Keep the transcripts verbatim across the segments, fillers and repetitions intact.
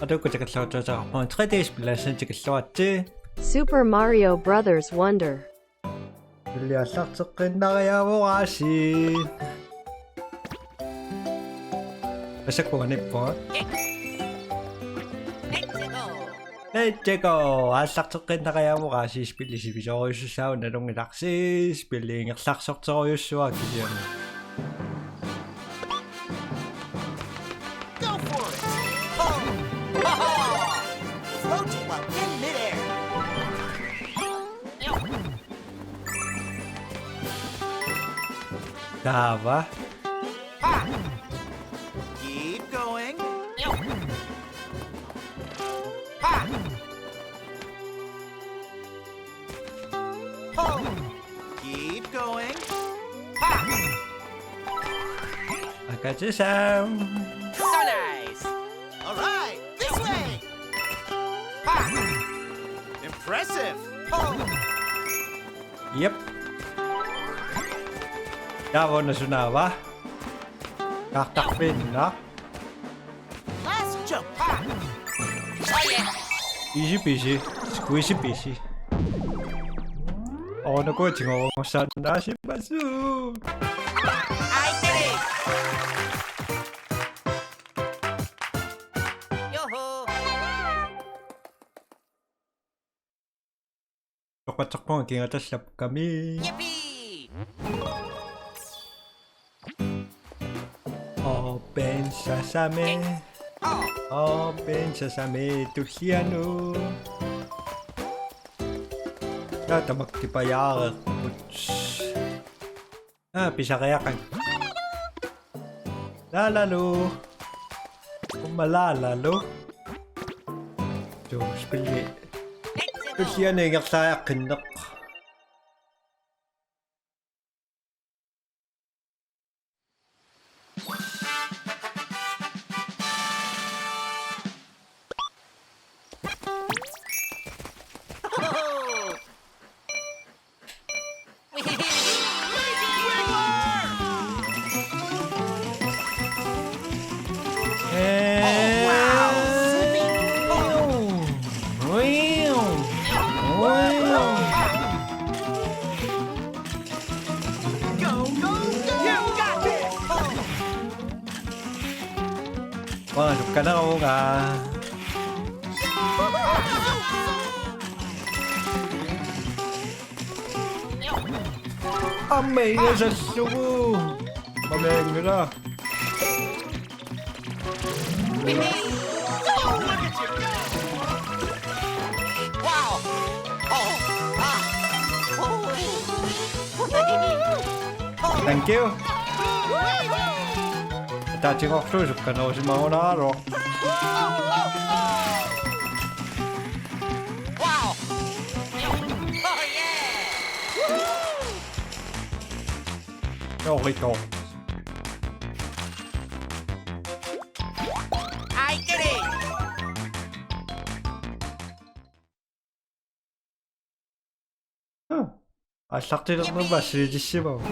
Atukkut tikilluaritsi, tre D-spilliassat tikilluaritsi. Super Mario Brothers Wonder. Illi aallarteqqiinnariaavorsi. Massakkut anippoq. Let's go! Aallarteqqiinnariaavorsi, spilli sivisoorujussuussaavoq, nalunngilarsi, spilli ingerlaarsorterujussuaq kisianni. Go for it! Oh! Ha ha! Floating while in midair. Taava. Ha! Keep going. Ha! Oh! Keep going. Ha! I got you some. So nice. All right, this way. Ha! Impressive. Oh! Yep. Taava una sunaava? Kaartarfiinnaq. Last jump. Ha! Oh yeah. Easy peasy. Squeezy peasy. Onokuutigoorumassaannaasimasoq. I did it. Yoo-hoo. Toqqatsarpunga kingatassapput kami. Yippee! Open sesame. Oh. Open sesame, tullianut. Taava tamakku pajaareerput. Aa, pisariaqarpunga. Laalalu. Umma laalalu. Suu, spilli. Tullianut ingerlariaqqinneq. Uanga sukkanerpunga. Aamma ingasallugu. Mamianngilaq. Wow. Oh. Ah. Oh. Thank you. Ataatsimoorlugu sukkanerusimagunaraluaq. Wow! Oh yeah! Torito. I did it! Huh. Aallartilernerma sivilissimavoq.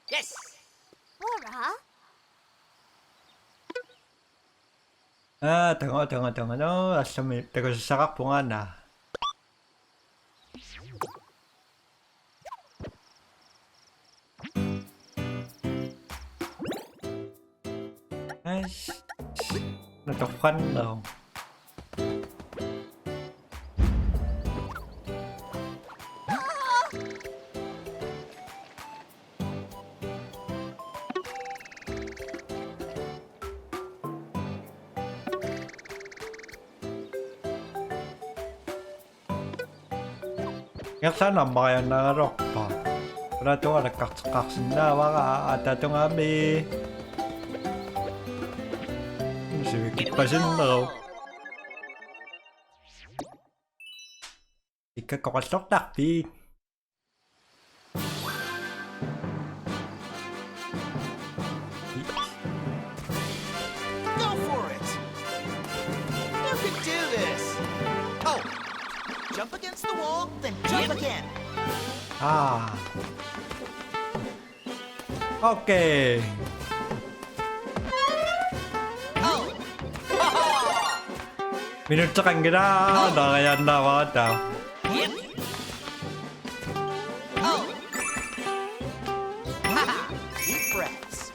Yes. Bora. Aa, tanga, tanga, tanga, no, allami takusassaqarpunga una. Nice. Natorfanneruvoq. Ingerlaannaq ammariaannaraluarpara. Una tungaa nakkarteqqaarsinnaavara ataatungami. Sivikippasinneru. Ikkakkoqallortarpit. Go for it! Do this. Oh. Jump against the wall, then jump again. Ah. Okay. Oh. Minutteqanngilaq, narajannaavata. Oh. Deep breaths.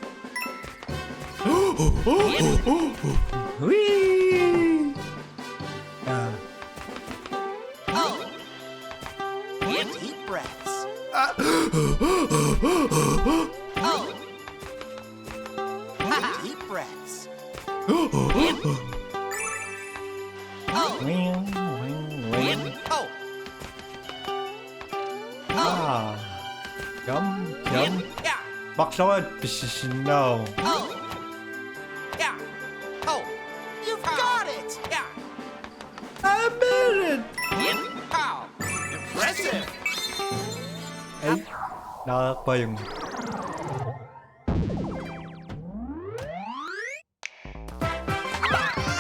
Whee! Ah. Oh. Deep breaths. Oh. Deep breaths. Oh. Wing, wing, wing. Oh. Ah. Jump, jump. Yeah. Maksavat pisisinnau. Oh. Yeah. Oh. You've got it. Yeah. I made it. Pow. Impressive. Ei, naareerpajunga.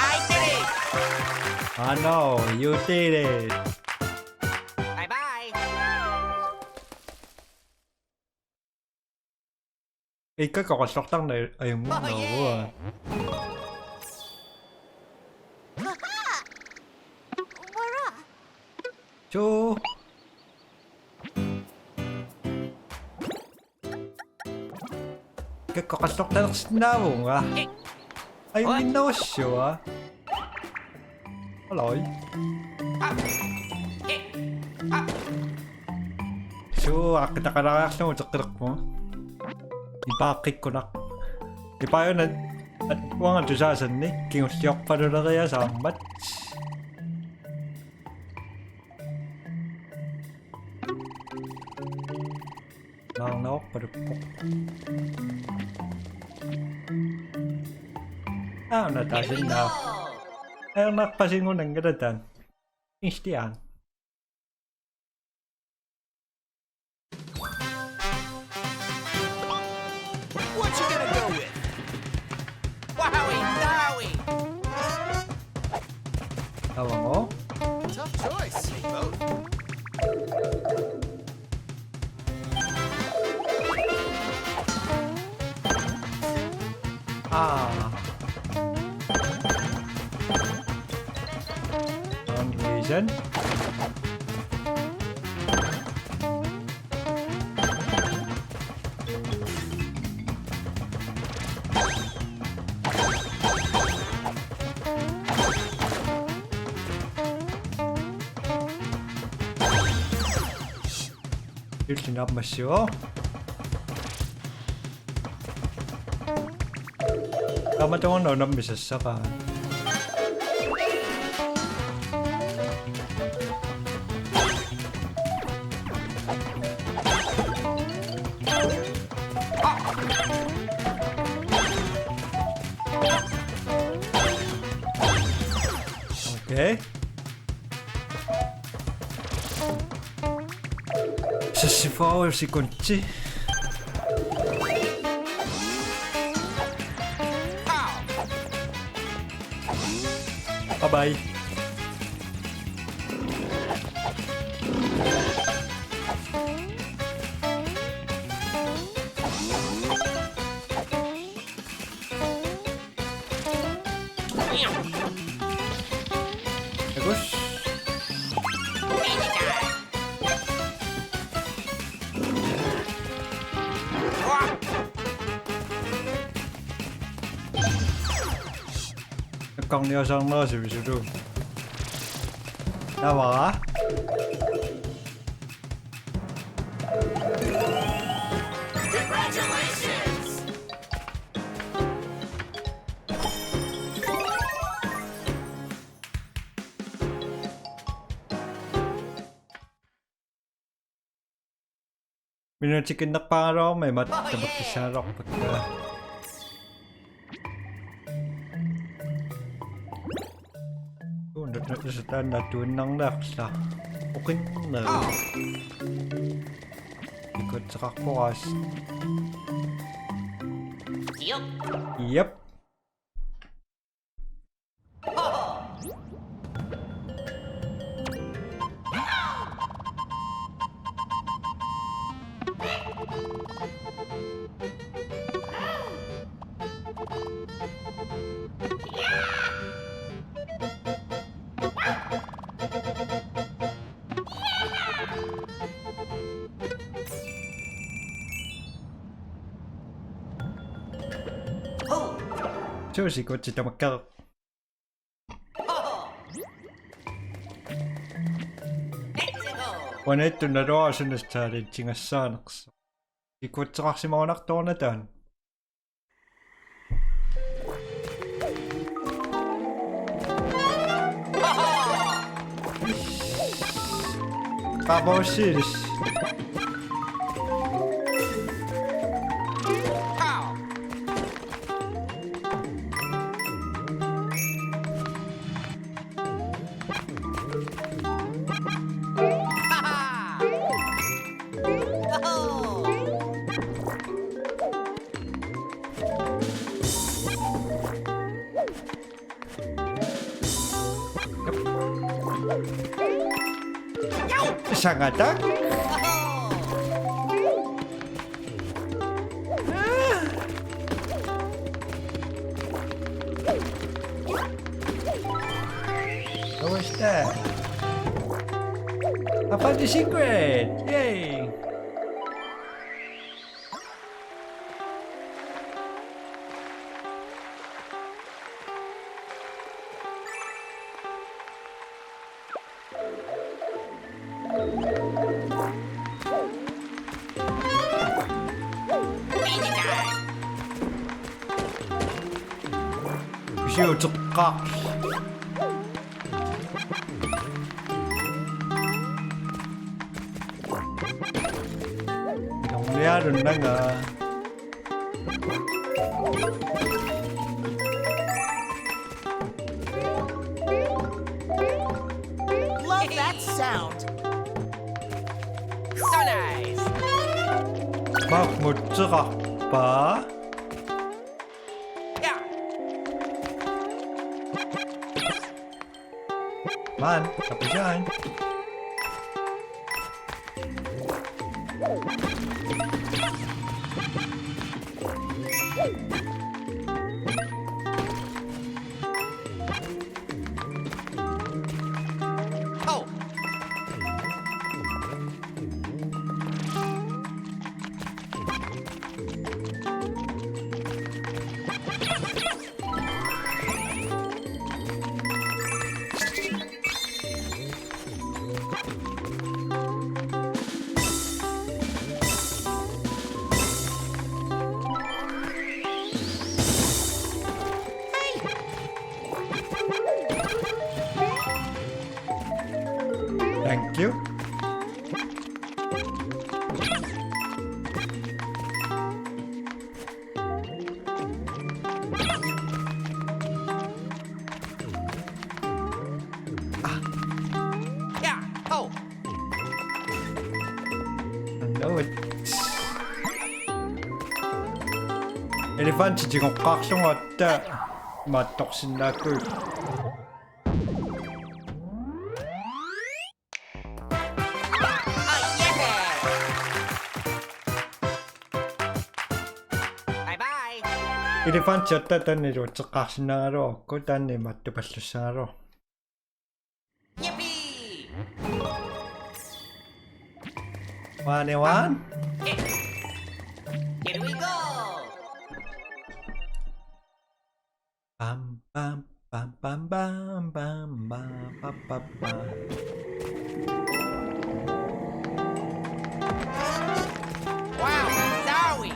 I did it. I know, you did it. Bye bye. Ikka oqalliartortarneq ajunngorneruvoq. Oh, yeah. Suu. Ikka oqalliartortarsinnaavunga. Ajunngornerussua. Hallo. Suu, aaqqitaqalaariarlugu uteqqilerpunga. Ipaaqqikkunaq. Ipaajuna at uanga tusaasanni kingulliorpaluleriasaarmat. Naarnaorpaluppoq. Aana taasinna. Ajornarpasingunanngilaq taanna. Istiaan. What you gonna go with? Wowie zowie! Taava. Tough choice. Both. Ah. Foundation. Illit naammassivoq. Tamatuma unammisassaqaaq. Okay. Seksogfyrre sekunder. Bye bye. Takuss. Eqqarniasaarnera sivisutigut. Taava. Congratulations! Minutsikkunnerpaaraluarmat imatut tamakkiissaarpakka. Uunut nutnusutaannaq tuinnarniarlugu. Oqinneq. Ikutseqarpoq aas. Yep. Yep. Suusi kutsi tamakkereq. Uaniittunnaluara suna challenge-ingassaanersoq. Kikutseqarsimagunartoruna taanna. Qabossilis. Sangatak. What was that? Apa the secret? Yay! Pisiuteqqaarput. Ilornialunnanga. Love that sound. So nice. Maqmutseqarpa? Yeah. Man, tapusiain. Oh. Thank you. Ah. Yeah. Oh. Hello. Elefanti tigoqqaarlugu atta maattorsinnaakkuit. Bye bye. Elefanti atta taanna iluatseqqaarsinnaagaluarukku, taanna imaattupallassagaluarpoq. Yippee! One and one. Here we go. Bam, bam, bam, bam, bam, bam, bam, bam, bam, bam. Wow, Zoe!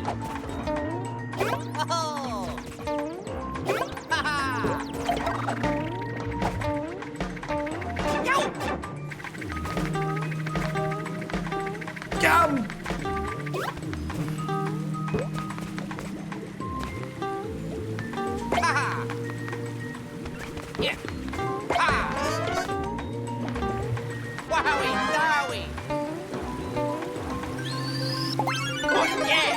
Oh! Ha ha! Yow! Jump! Ha ha! Yeah! Ha! Wowie zowie! Oh yeah!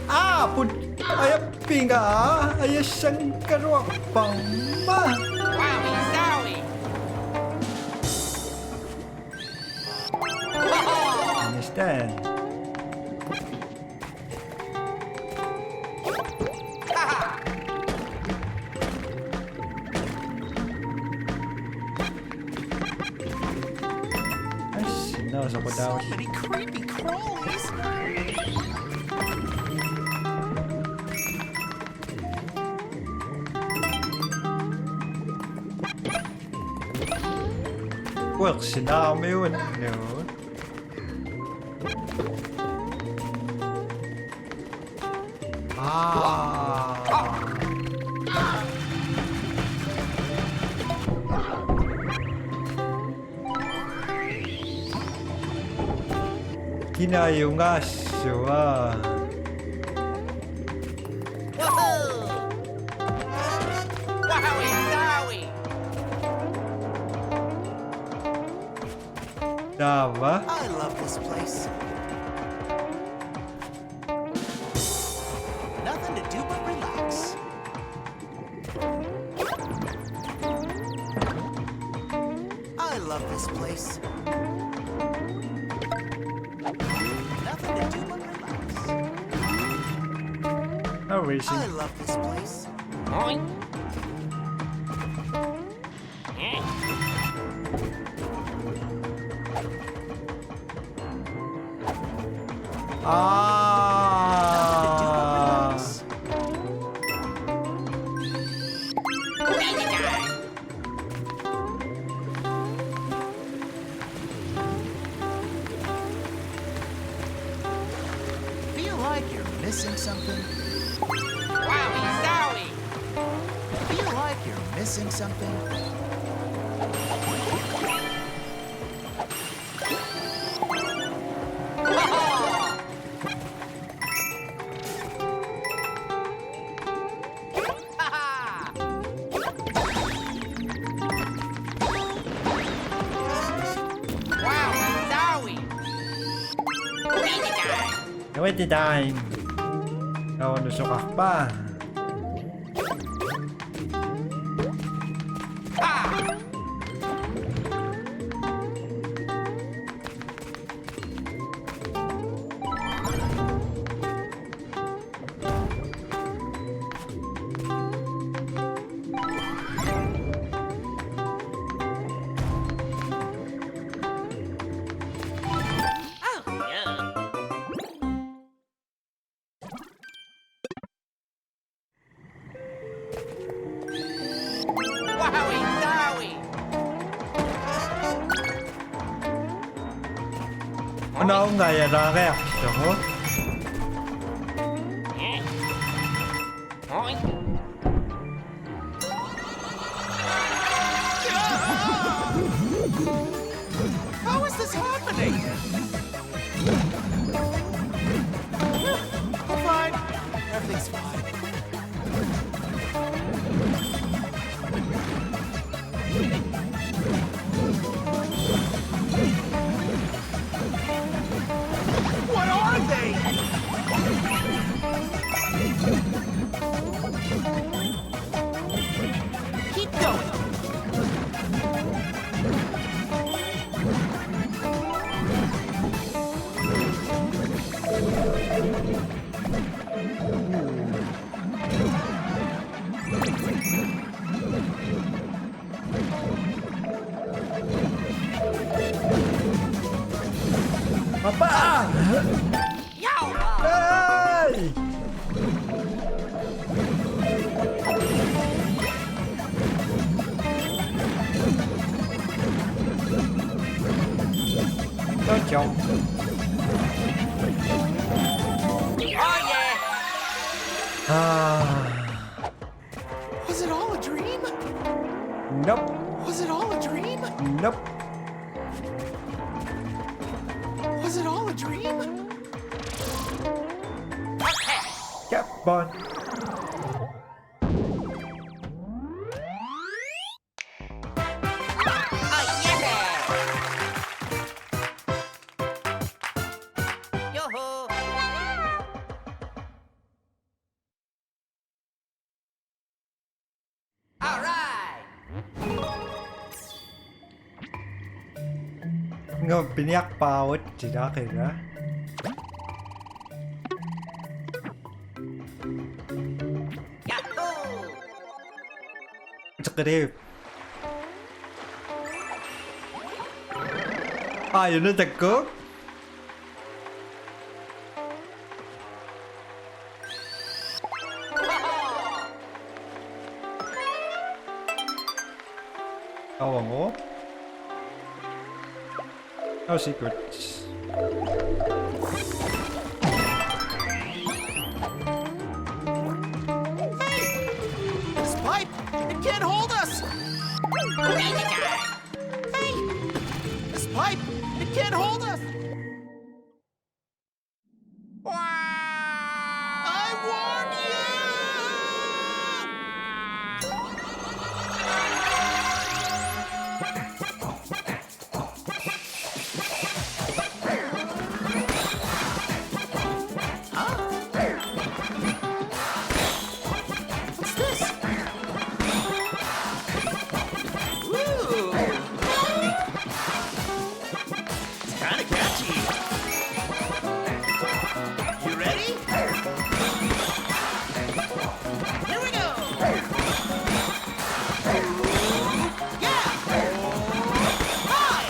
Aa, put-, ajappinga, ajassagaluarparma. Wowie zowie! Understand. No, so put down. So many creepy crawlies. Well, scenario, no. Ah. Kinaajungaassuaq. Taava. I love this place. Nothing to do but relax. I love this place. Nothing to do but relax. How is I love this place. Ah. Feel like you're missing something? Wowie zowie! Feel like you're missing something? Wait the time. Naunusoqarpa? Unaunga ja laareartoq. How is this happening? I'm fine. Everything's fine. What are they? Keep going. Papa! Hey! Don't jump. Oh, yeah. Ah. Was it all a dream? Nope. Was it all a dream? Nope. Was it all a dream? Yep, fine. Oh, yeah. Yoo-hoo. All right. Ngo piniarpaavut tilaqila. Yahoo! Uteqqiliuk. Aa, una takkuk. Avango. No secrets. Hey! This pipe! It can't hold us! Hey! This pipe! It can't hold us! I warned you! What's this? Ooh. It's kinda catchy. You ready? Here we go. Yeah. Hi.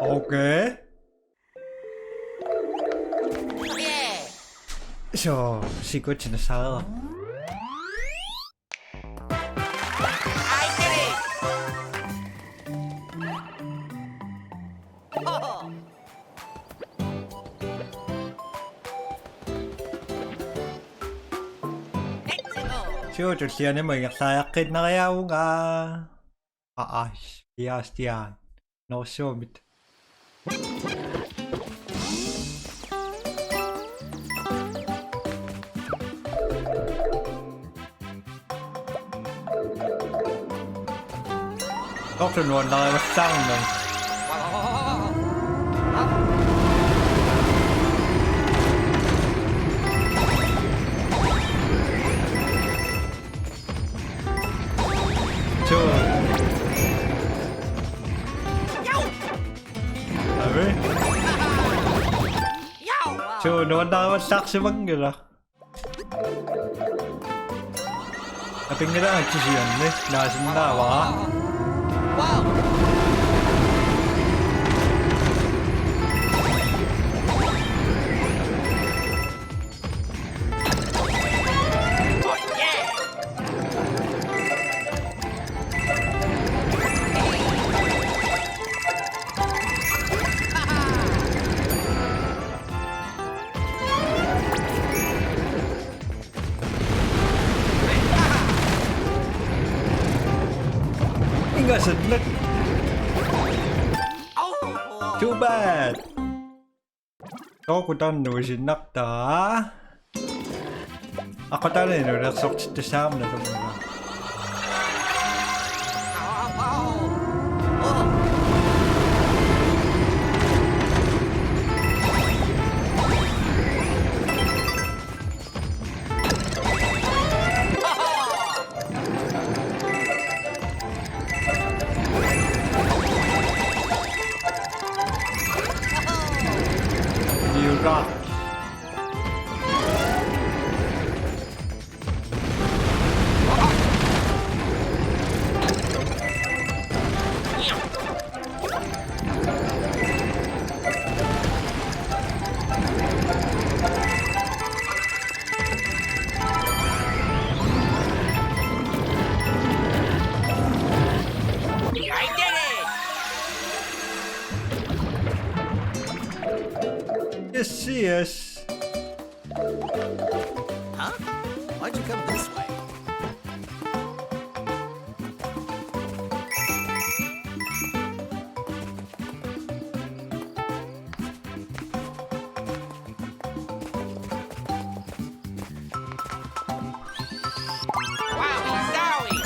Okay. So, secret in the saddle. Suu, tullianut ingerlariaqqiinnariaavunga. Aa, aa, yes, yes, yes. Nå, sumut. Doktor Nuan, der er sangen. Suu. Abi? Suu, nuannarumallarsimanngilaq. Apinngilaat kisianni naasinnaavara. Ingasannak. Too bad. Soorlu taanna nuisinnartaa. Aqagu taanna inuulersortittussaammat nalunngilara. You rock. I did it! Yes, yes. Huh? Why'd you come this way? Wow, Zowie!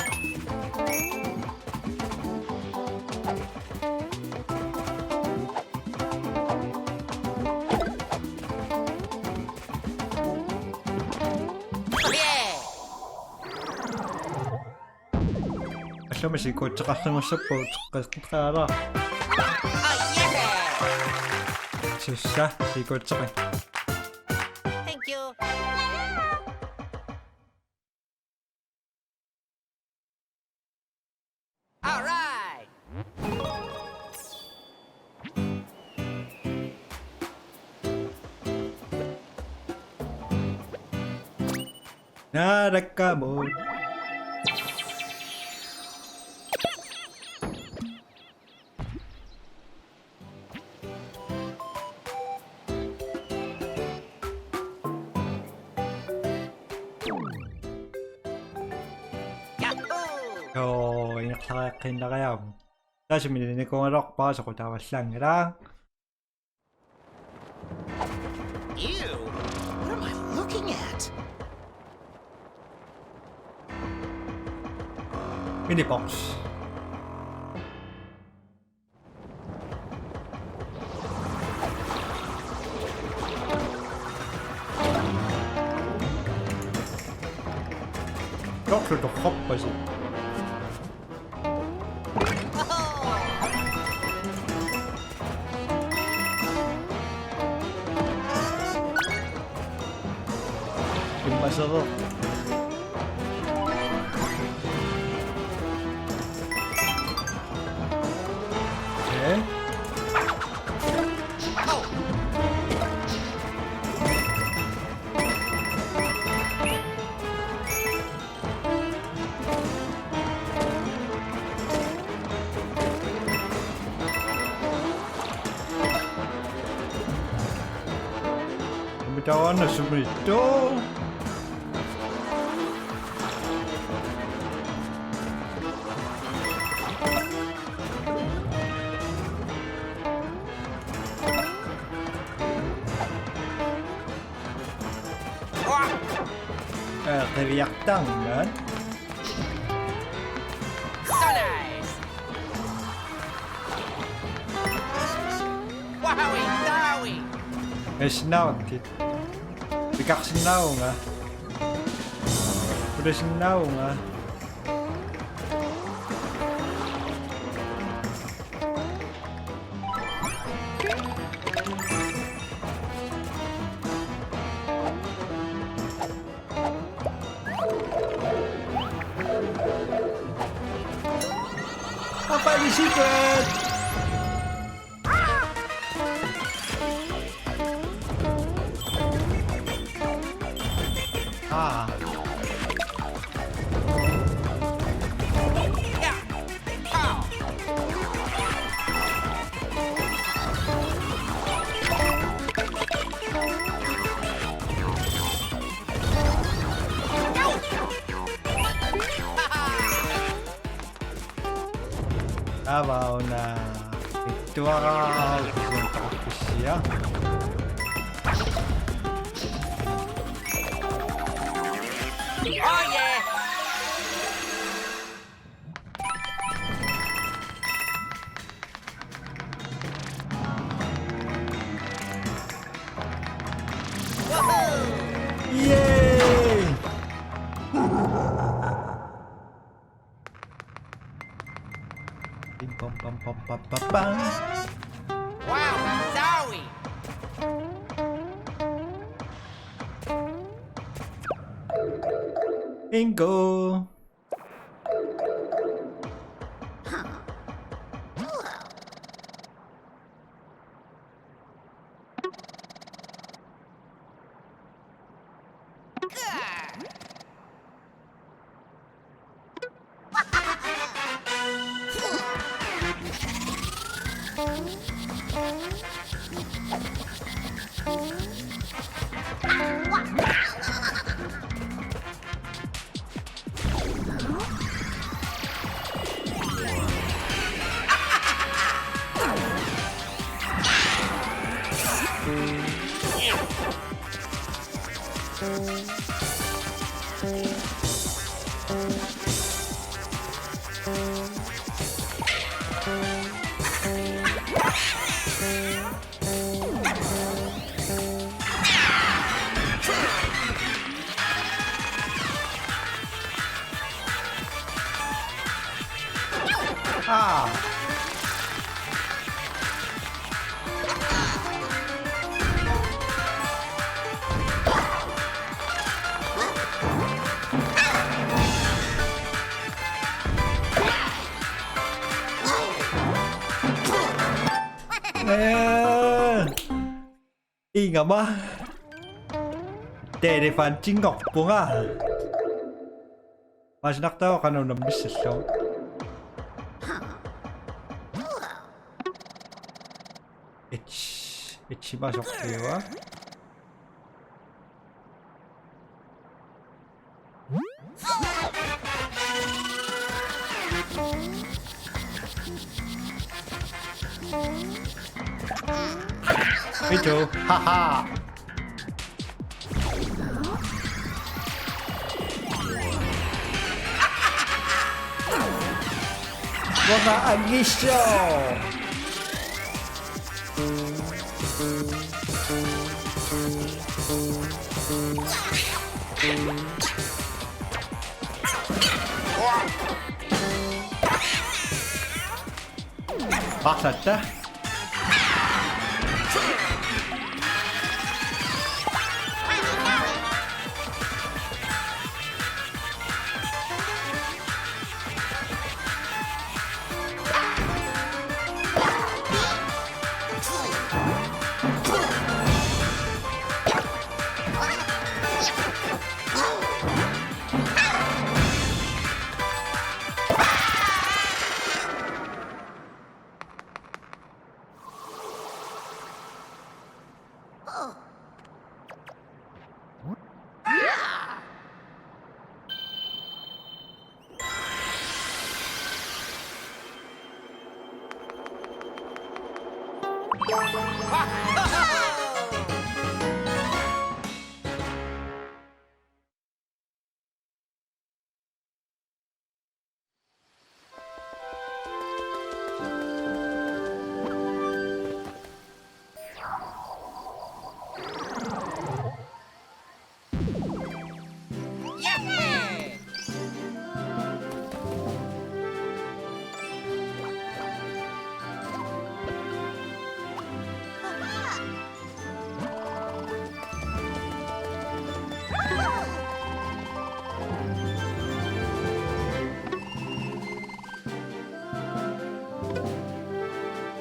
Allamik sikuutseqarlungersupput qeqqeqaala. Tussa, ikuutseqi. Thank you. All right. Narakkamut. Yahoo! Joo, ingerlariaqqiinnariarama. Tassami ilinikuugaluarpara, soqutaavallaanngilaq. Ew, what am I looking at? Mini boss. Doktor, du hoppasi. Immaqa. Okay. Mitawana sumito. Eh, qiviartarnanga. So nice. Wowie zowie. Esnaakki. Pikarsinnaavunga. Pulasinnaavunga. Apa ni secret? Ah. Taava una ittuaraarussuarpassia. Oh yeah! Yay! Bing bong bong bong bong bong bong. Wow, sorry. Bingo. Ah. Igama. Telefantinngorpunga. Paasinnartaa qanoq unammissallugu. Its, itsimasoqqiua. Me too. Haha. Qanoq angissuaq. Paarlatta.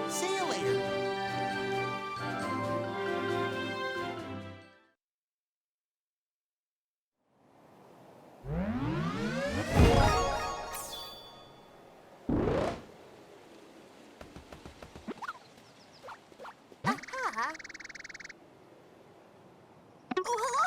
See you later. Aha. Oh, hello.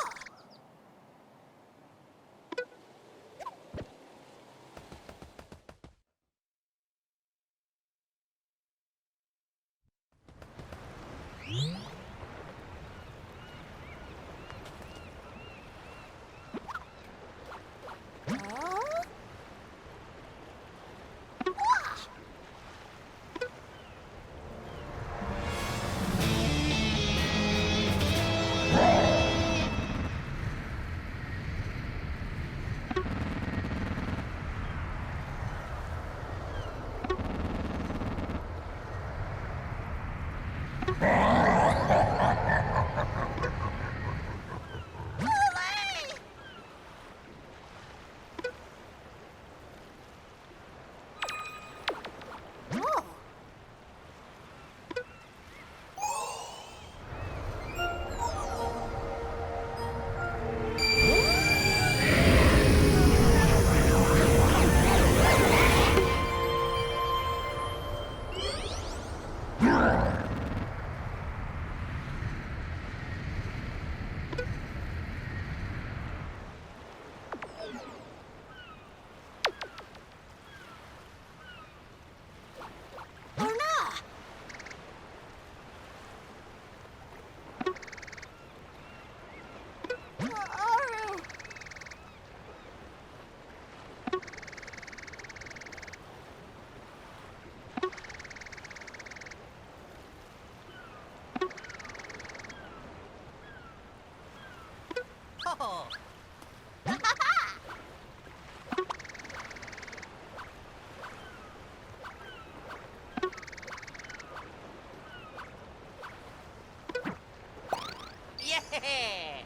Yeah!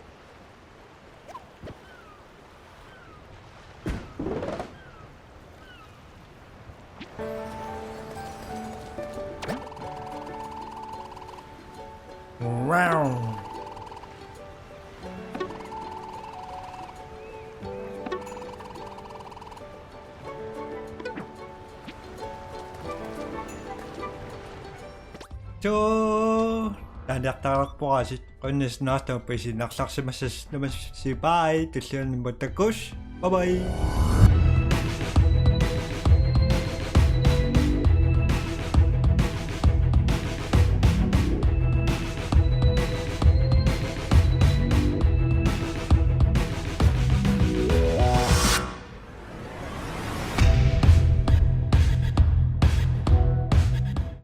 Suu, taaniartariaqarpusi. Qujanaq naartuuppi isiginnarluarsimassasi. Naammassi, bye, tulliani muttakkut. Bye bye.